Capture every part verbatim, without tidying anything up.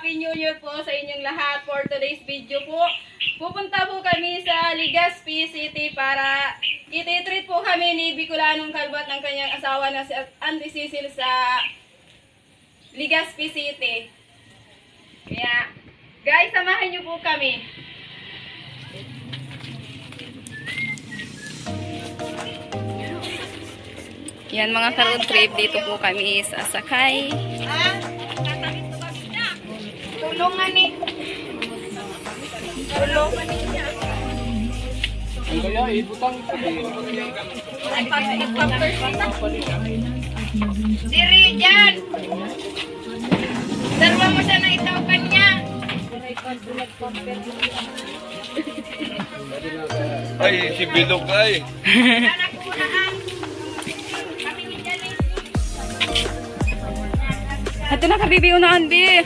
Happy New Year po sa inyong lahat. For today's video po, pupunta po kami sa Legazpi City para iti-treat po kami ni Bicolanong Kalbo at ng kanyang asawa na si Auntie Cecil sa Legazpi City. Kaya, guys, samahan niyo po kami. Yan, mga ka-road trip, dito po kami sasakay. Tulungan ni. Tulungan ni. Ang kaya, ibutang. Ay, pag-, pag-, Diri dyan. Darwa mo siya na itaw kanya. Ay, si Bilog ay. Ato na ka, bibi, unahan, bi.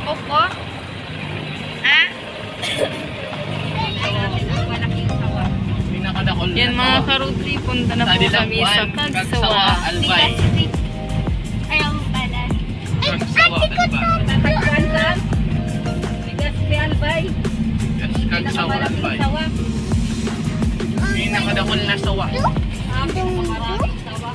Opo. Ha? Yan, mga ka-road trip, punta na po kami sa Cagsawa. Albay. Ay, ang pala. Cagsawa, Albay. Cagsawa, Albay. Cagsawa, Albay. Pinakadakol na sawa. Ah, pinakamaraming sawa.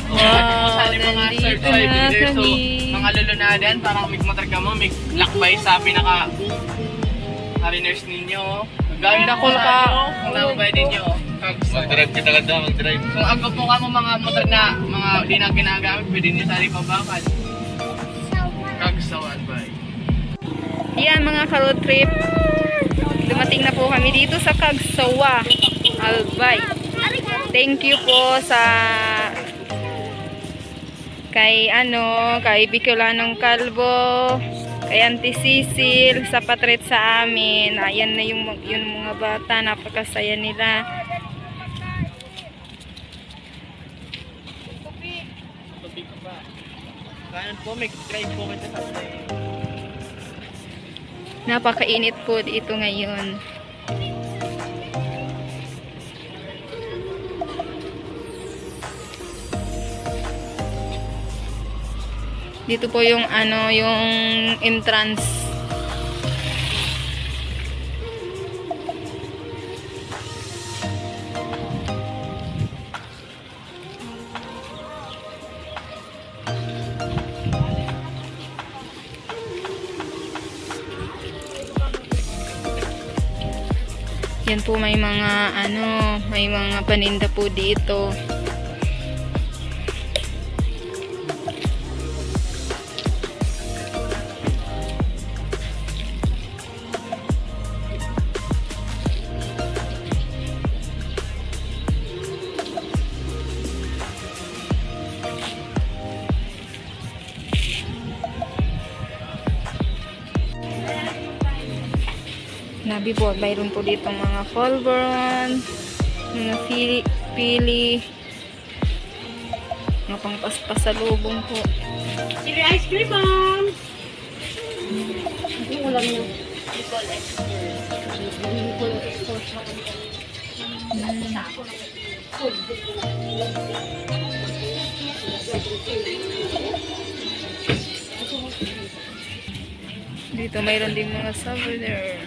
Wow, nandito na kami. Mga lulunadan, para mikmotor kamo, miglakbay sa pinaka-mariners ninyo. Ganda ko ka. Ang lakbay ninyo. Mag-drive kita, ganda, mag-drive. Kung ako po kamo mga motor na, mga di na ginagamit, pwede niyo sali pa bakal. Cagsawa, Albay. Yan, mga ka-road trip. Dumating na po kami dito sa Cagsawa, Albay. Thank you po sa kay, ano, kay Bicolanong Kalbo, kay Auntie Cecil, sa pa-treat sa amin. Ayan na yung, yung mga bata, napakasaya nila. Kanan po, mag-drive po kita sa Napakainit po dito ngayon. Dito po yung, ano, yung entrance. Yan po, may mga, ano, may mga paninda po dito. Nabi po, mayroon po ditong mga Colbert, mga pili, pili, mga pangpas-, pasalubong po. Sili ice cream, ma'am. Yung ulam niyo. Dito mayroon ding mga souvenir.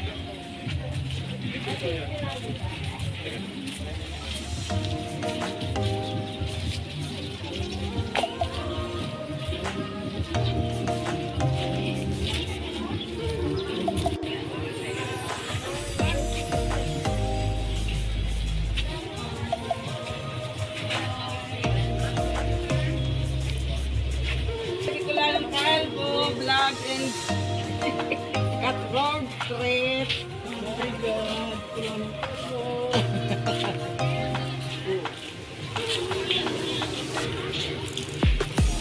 Kalbo Vlog and Cut Road Trip. Oh my God.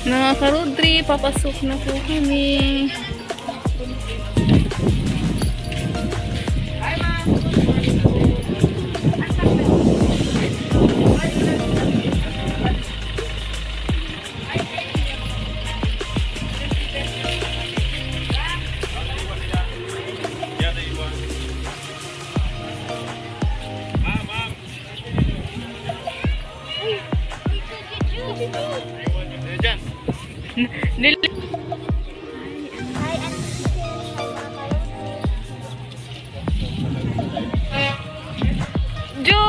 Mga ka-road trip, papasok na po kami. Nil- Jo!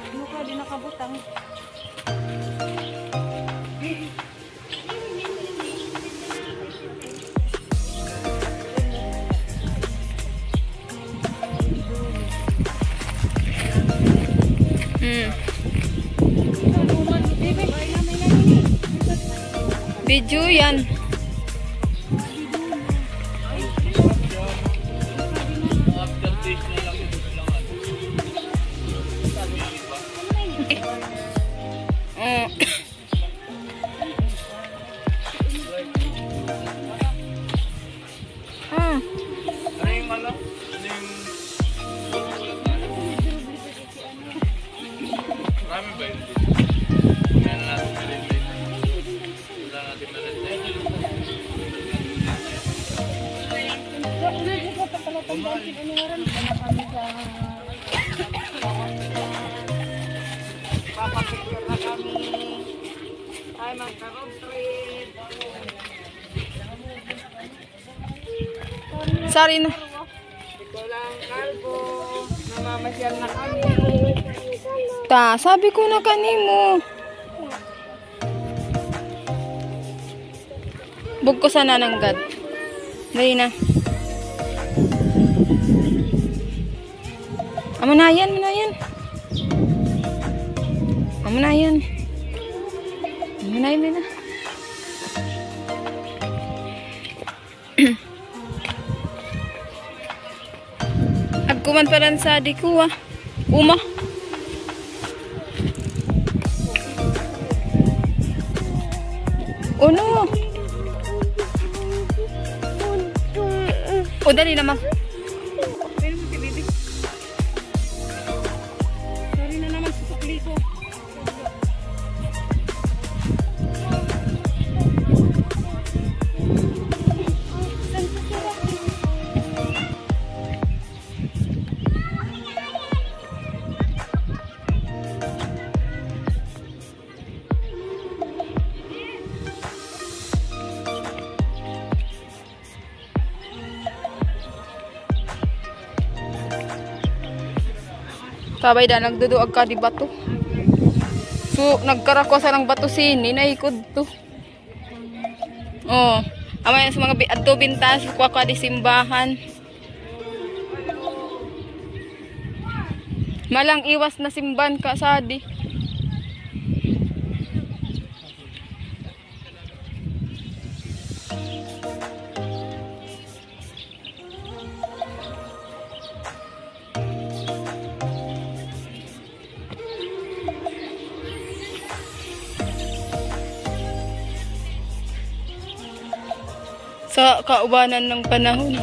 Ano ka, di nakabutang. Hmm. Video yan. Oh. Ah. Papapicture na kami. Ay, mga ka-road trip. Sorry na. Ito lang, Kalbo. Namamasyal na kami. Ta, sabi ko na kanimo. Bugkusan na nanggad. Dali na. Amo na yan, amo na yan. Amo na yan. Amo na yan, amo na. Agkuman palan sa di kuwa. Uma. Ono. O, dali na, ma'am. Sorry na naman sa sukli ko. Tabay da, nagduduag ka di bato. So, nagkarakuasa ng bato sini, naikod to. Oh, amay sa mga bi-, adto bintas, kuwa-kuwa di simbahan. Malang iwas na simbahan ka sadi. Sa kaubanan ng panahon.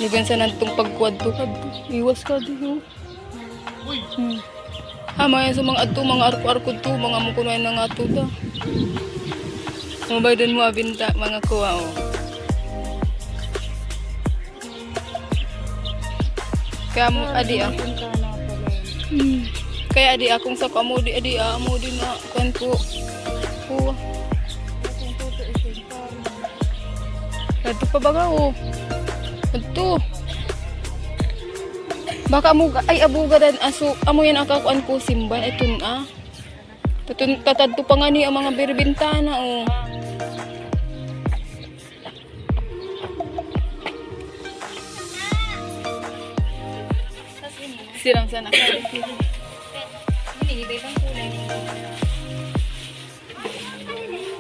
Lugan sa nantong pagkuwad to kadto. Iwas ka di, oh. Hmm. Amay sa mga adto, mga arko-arko to, mga mukunuan na nga to da. Mabay doon mo abinta, mga kuwa, oh. Kaya mo, adi, ah. Hmm. Kaya adi, akong sa kamo di, adi, ah, mo di na, kuwan ko. Kuwa. Adto pa baga, oh. Adto. Baka mo, ay, abuga dan aso, amo yan aka kuwan ko simbahan, ito na. Tatun-, tatadto pa nga ni ang mga biri bintana, oh. Siram sana. Ini, iba-ibang kulay.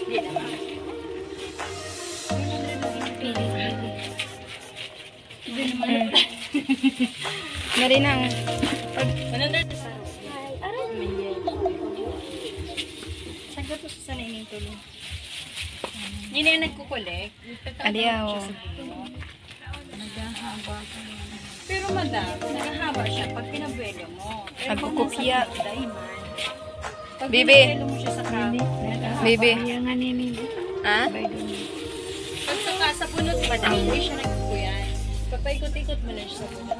Hindi naman. Pili, pili. Hindi naman. Hmm. Marinang. Pag, ano na? Aray. Saan ka po sa sanay ng tulo? Hindi na yan nagkukulik. Adi, ah, oh. Naghahaba. Pero madam, naghahaba siya pag pinabuelo mo. Pero pag nasa loob, daiman. Pag pinabuelo mo siya sa kama, naghahaba. Bibi. Bibi. Bibi. Ha? Pag sa, sa bunot, madam, hindi siya nagkukuyan. Papaikot-ikot mo lang siya sa bunot.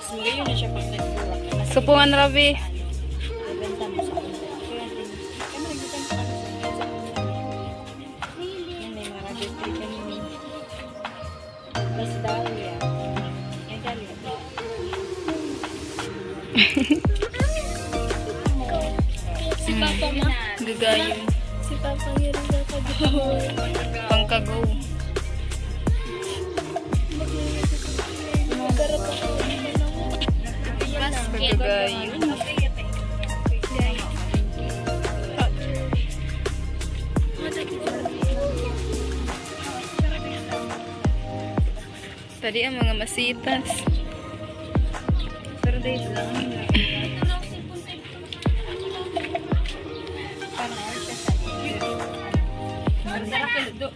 Tapos ngayon na siya pag nagbuwak. Supungan, Rabi. Ibenta mo sa bunot. Kaya din, kaya nagbibenta kami sa bunot. Yan, may mga reject tree kami. Mas dahlia. Yan, dahlia. Si Papa ma. Gagayon. Si Papa nga rin sa kagagawa. Pangkagaw. Gagayon. Tadi ang mga masitas. Pero dahil lang. Parang art siya sa. Ang sarap ng luto.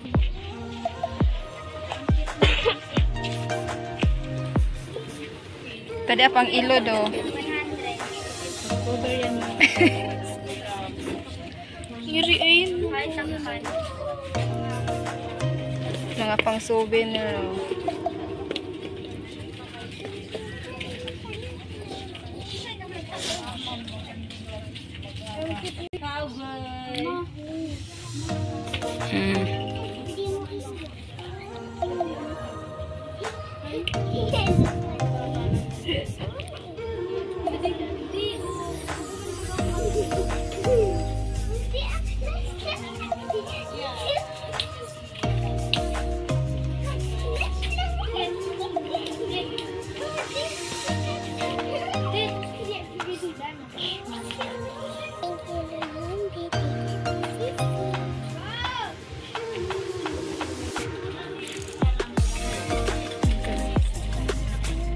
Tadi apang ilo do. Cover yan. Ngiri, ayun. Mga pang souvenir, oh. Hmm.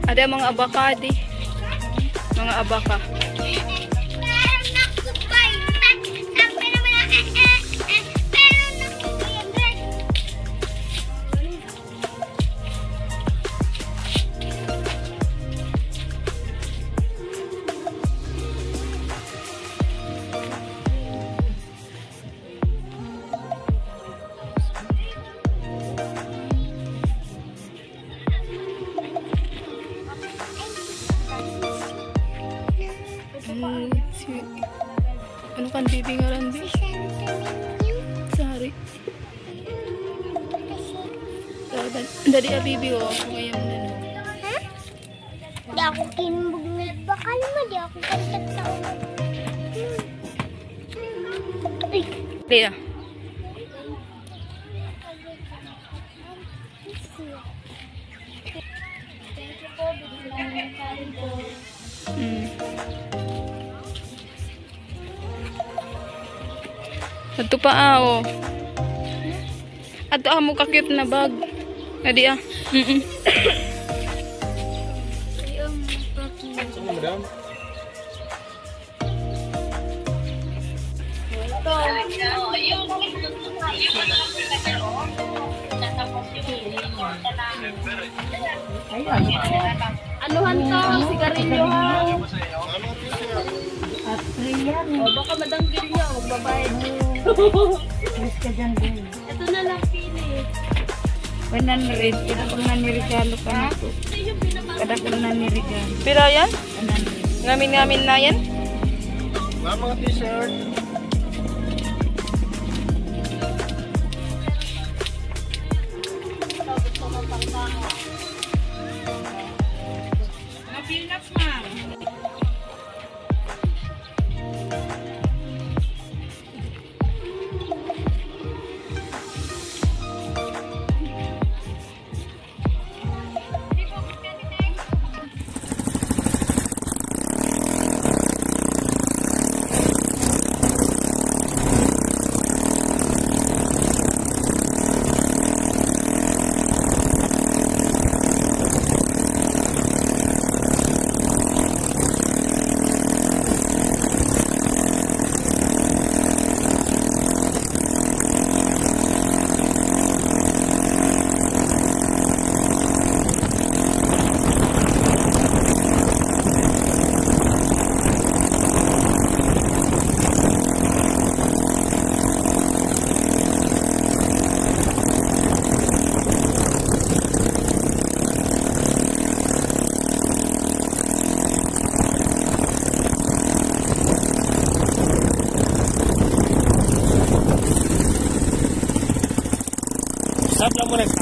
Ada mga abaka di. Mga abaka. Hmm, si, ano kan bibi ngaran, bi? Sari. Dali, dali, ah, bibi, oh, ako ngayon na, no? Ha? Di ako kinumbog ng bakal mo, di ako kantaktao. Hmm. Lea. Mm. Atu pa ao. Atu amo ka-cute na bag. Adi ah. Mm-mm. Madam. Anuhan to, sigarilyo ha. At three yan. O, baka madanggil niya, magbabayad. Please ka dyan, boy. Ito na lang, pili. One hundred. Kita pernah niregalo ka na ko. Kada pernah niregalo. Pira yan? One hundred. Ngamin-ngamin na yan? Mama, t-shirt. Mga peanuts, ma'am. Sabla mo na sa.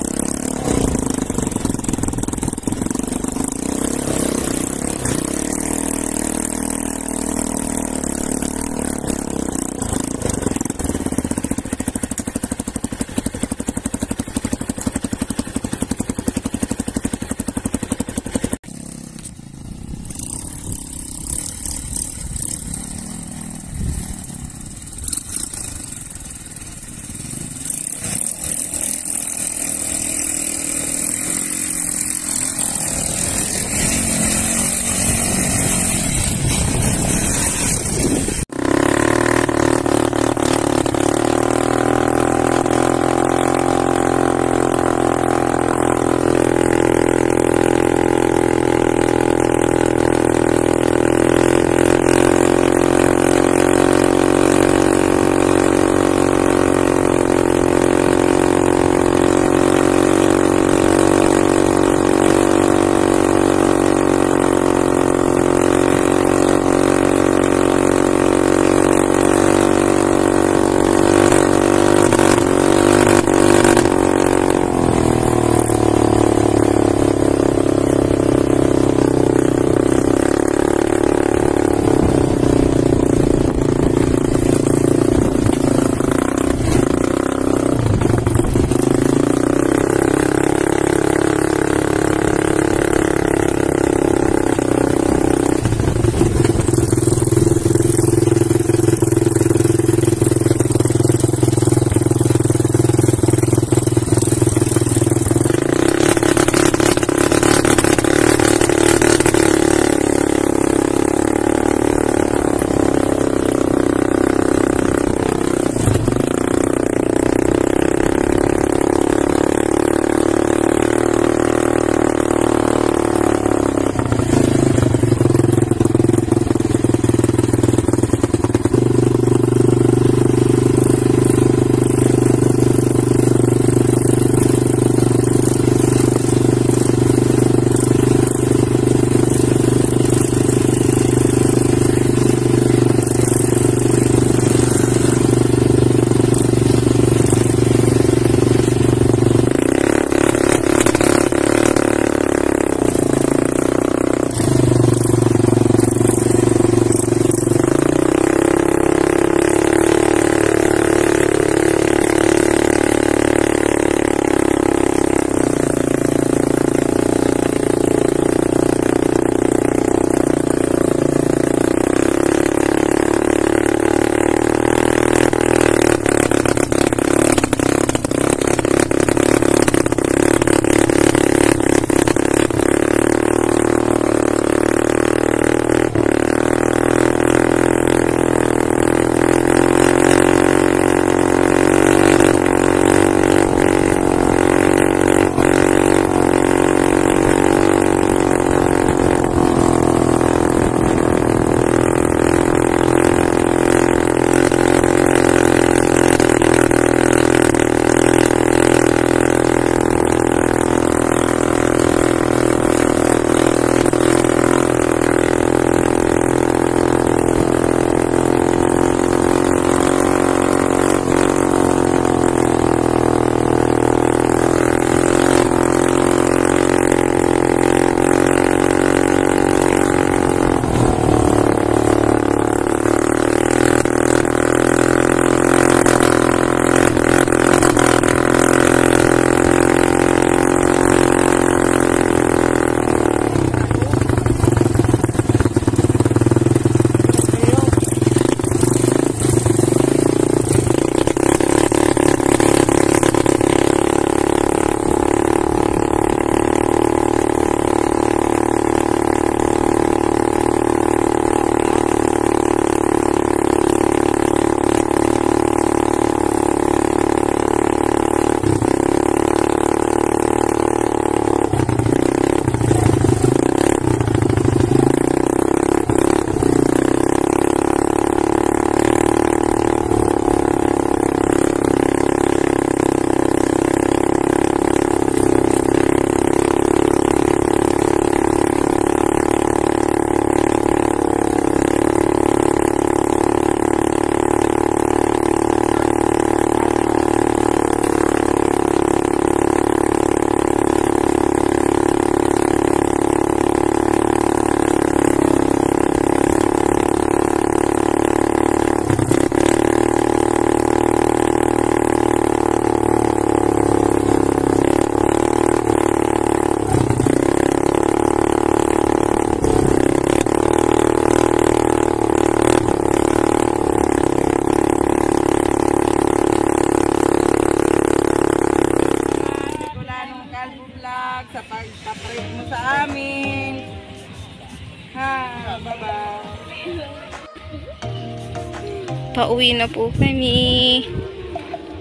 Pauwi na po kami.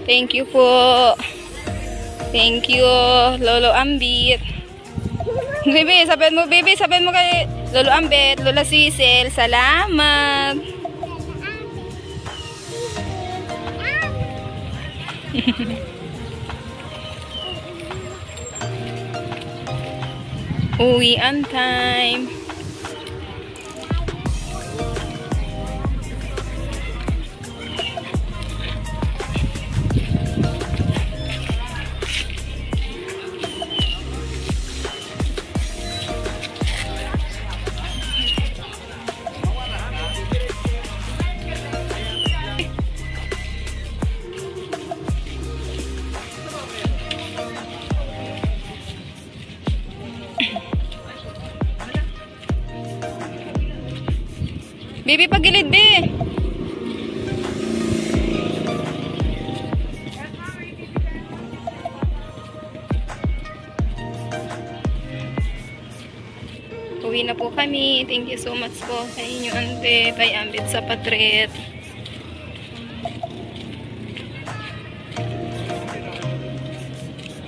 Thank you po. Thank you, Lolo Ambit. Bibi, sabihin mo, Bibi, sabihin mo kay Lolo Ambit, Lola Sisel, salamat. Uwi na time. Bibi, pagilid, Bi. Uwi na po kami. Thank you so much po sa inyo, Ante, kay Ambit sa Patret.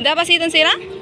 Dapat siton sila?